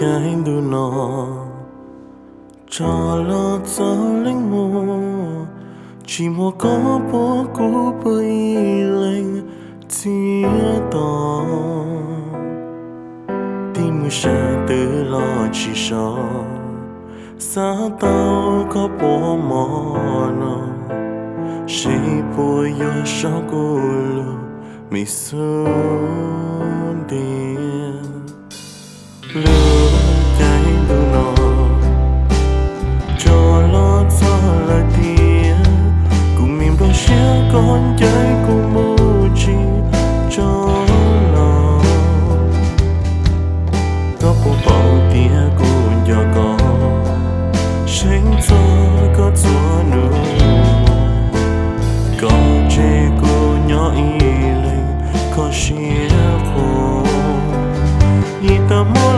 Caij ntuj no tso los txog leej muag, tsis muaj koj puag kuv pw ib leeg txias to. Tib mus sab twg los tsis so, xav tau koj puas mob no, seb puas yuav so kuv lub me xub ntiag. Lub caij ntuj no tso los txog lawm tiag, kuv me nplooj siab koj ncaim kuv mus tsis tso los. Koj puas paub tias kuv nco koj, seev txog koj txhua nub, koj tseg kuv nyob ib leeg kho siab qhuav. Ib tag hmo